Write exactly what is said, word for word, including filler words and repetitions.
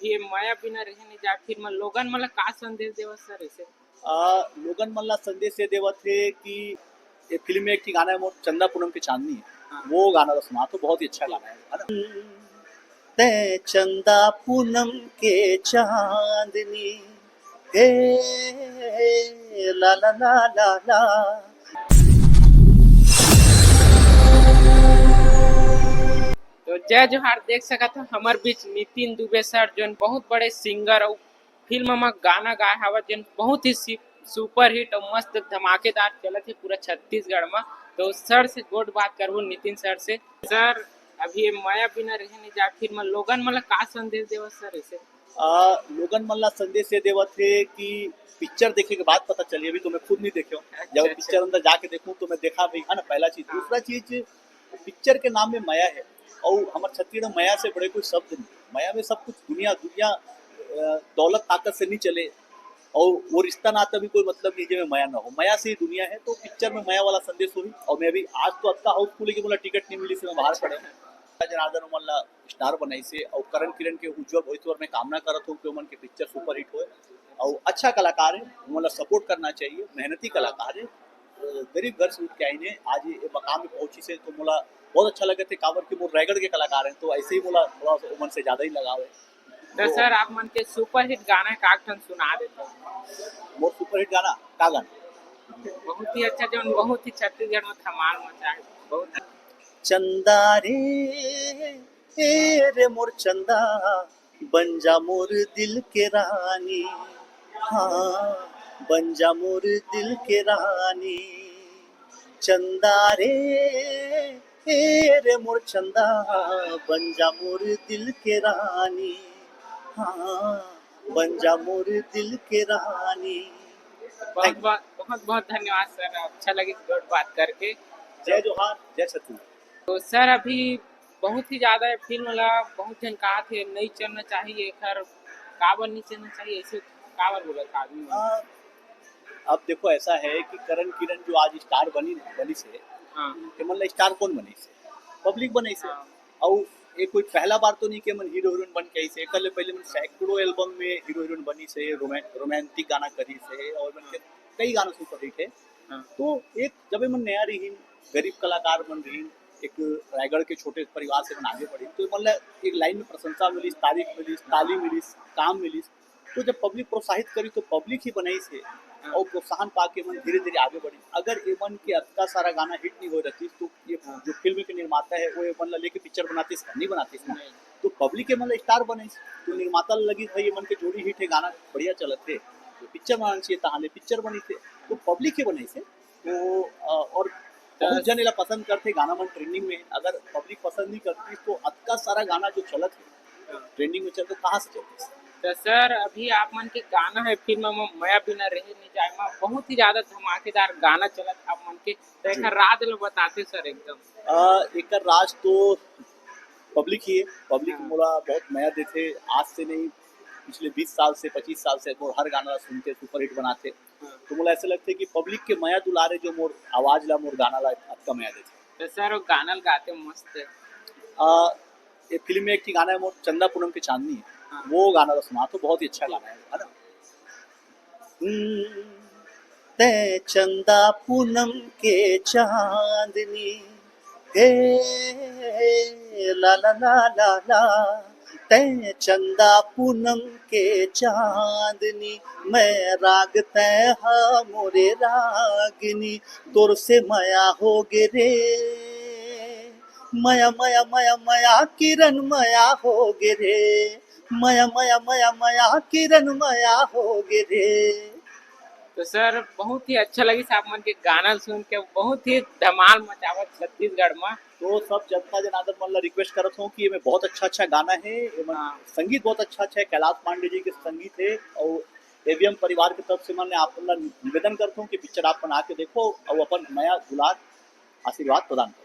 ये मया बिना रहे नहीं जाए फिल्म लोगन मन ला का संदेश देवत सर ऐसे? आ, लोगन मन ला संदेश ये देवत हे कि ये फिल्म में एक ठी गाना है मोर चंदा पूनम के चांदनी, हाँ। वो गाना ला सुना तो बहुत ही अच्छा गाना है, है ना? तै चंदा पूनम के चांदनी, हे ला ला ला ला ला। तो जय जोहार, देख सकत हो हमर बीच नितिन दुबे सर, जोन बहुत बड़े सिंगर अउ फिल्म म गाना गाए हवय, जेन बहुत ही सी-, सुपरहिट अउ मस्त धमाकेदार चलत हे पूरा छत्तीसगढ़ म। तो सर से गोठ बात करबो, नितिन सर से। सर, अभी ये मया बिना रहे नहीं जाए फिल्म लोगन मन ला का संदेश देवत सर ऐसे? आ, लोगन मन ला संदेश ये देवत हे कि पिक्चर देखे के बाद पता चली, अभी तो मैं खुद नहीं देखे हूँ। अच्छा, जब अच्छा। पिक्चर अंदर जाके देखूँ तो मैं देखा भी, है ना, पहला चीज। हाँ। दूसरा चीज, पिक्चर के नाम में मया है, और हमारे छत्तीसगढ़ में मया से बड़े कोई शब्द नहीं। मया में सब कुछ दुनिया, दुनिया, अ, दौलत ताकत से नहीं चले, और वो रिश्ता नाता भी कोई मतलब नहीं, जेमे मया ना हो। मया से ही दुनिया है, तो पिक्चर में मया वाला संदेश होही। और मैं अभी आज तो अतका हाउसफुल है कि मोला टिकट नहीं मिली से मैं बाहर खड़े हूँ। जनार्दन ओमन ला स्टार बनाइस हे, और करण किरण के उज्जवल भविष्य बर मैं कामना करत हूँ कि ओमन के पिक्चर सुपरहिट होए, और अच्छा कलाकार है, ओमन ला सपोर्ट करना चाहिए, मेहनती कलाकार है। अ, गरीब घर से उठ के आइन हे, आज ये मकाम में पहुंचिस हे, तो मोला बहुत अच्छा लगत हे, काबर कि मोर रायगढ़ के कलाकार हैं, तो ऐसे ही मोला थोड़ा सा ओमन से ज्यादा ही लगाव है। तो तो सर, आप मन के सुपरहिट गाना का ठन सुना देते हैं। मोर सुपरहिट गाना का गाना? बहुत ही अच्छा, जो बहुत ही छत्तीसगढ़ में धमाल मचा है। बहुत चंदा रे, ए रे मोर चंदा, बन जा मोर दिल के रानी, हाँ, बन जा मोर दिल के रानी। चंदा रे, ए रे मोर चंदा, बन जा मोर दिल के रानी, हाँ, बन जा मोर दिल के रानी। बहुत बहुत बहुत बहुत धन्यवाद सर, अच्छा लगिस गोठ बात करके। जय जोहार, जय छत्तीसगढ़। तो सर, अभी बहुत ही ज्यादा ये फिल्म ला बहुत झन काहत हे नहीं चलना चाहिए, एकर काबर नहीं चलना चाहिए, ऐसे काबर बोलत आदमी मन? हाँ, अब देखो, ऐसा है कि करण किरण जो आज स्टार बनी, बनिस हे, हाँ। एमन ला स्टार कौन बनाइस हे? पब्लिक बनाइस हे। हाँ। अउ ये कोई पहला बार तो नहीं कि एमन हीरो हीरोइन बन के आइस हे, एकर ले पहले एमन सैकड़ों एल्बम में हीरो हीरोइन बनिस हे, रोमा-, रोमांटिक गाना करिस हे, और एमन के हाँ। कई गाना सुपरहिट हे। हाँ। तो एक जब एमन नया रहिन, गरीब कलाकार मन रहिन, एक रायगढ़ के छोटे परिवार से एमन आगे बढ़िन, तो एमन ला एक लाइन में प्रशंसा मिलिस, तारीफ मिलिस, ताली मिलिस, काम मिलिस। तो जब पब्लिक प्रोत्साहित करी तो पब्लिक ही बनाइस हे, हाँ। और प्रोत्साहन पाके एमन धीरे-धीरे आगे बढ़िन। अगर एमन के अतका सारा गाना हिट नहीं होए रहतिस तो ये हाँ। जो फिल्म के निर्माता है वो एमन ला लेके पिक्चर बनातिस का? नहीं बनातिस ना। नहीं। तो पब्लिक एमन ला स्टार बनाइस, तो निर्माता ला लगिस भाई एमन के जोड़ी हिट है, गाना बढ़िया चलत हे, तो पिक्चर बनाना चाहिए, तहाँ ले पिक्चर बनिस हे, तो पब्लिक ही बनाइस हे। तो, अ, और बहुत जन एला पसंद करथे, गाना मन ट्रेंडिंग में हे। अगर पब्लिक पसंद नहीं करती तो अतका सारा गाना जो चलत हे, ट्रेंडिंग में चलथे, कहाँ से चलथे? तो सर, अभी आप मन के गाना है फिल्म में मया बिना रहे नहीं जाए में, बहुत ही ज्यादा धमाकेदार गाना चलत आप मन के, तो जी। एकर राज ल बताते सर एकदम। अ, एकर राज तो पब्लिक ही है, पब्लिक हाँ। मोला बहुत मया देथे, आज से नहीं, पिछले बीस साल से, पच्चीस साल से मोर हर गाना ला सुनथे, सुपरहिट बनाथे। हाँ। तो मोला ऐसे लगथे कि पब्लिक के मया दुलारे जो मोर आवाज ला, मोर गाना ला अतका मया देथे। तो सर, वो गाना ल गाते मस्त है। अ, ये फिल्म में एक ठी गाना है मोर चंदा पूनम के चांदनी, हाँ। वो गाना ला सुना तो बहुत ही अच्छा गाना है, है ना? हम्म, तै चंदा पूनम के चांदनी, हे ला ला ला ला ला, तै चंदा पूनम के चांदनी, मैं राग तै हा मोरे रागिनी, तोर से मया होगे रे, मया मया मया मया किरण मया होगे रे, मया मया मया मया किरण मया होगे रे। तो सर, बहुत ही अच्छा लगिस आप मन के गाना सुन के, बहुत ही धमाल मचावत छत्तीसगढ़ में। तो सब जनता जनार्दन मन ला रिक्वेस्ट करत हूँ कि एमे बहुत अच्छा अच्छा गाना है, एमन हाँ। संगीत बहुत अच्छा अच्छा है, कैलाश पांडे जी के संगीत है और एवीएम परिवार के तरफ से मन आप मन ला निवेदन करत हूँ कि पिक्चर आप मन आके देखो और अपन मया दुलार आशीर्वाद प्रदान करो।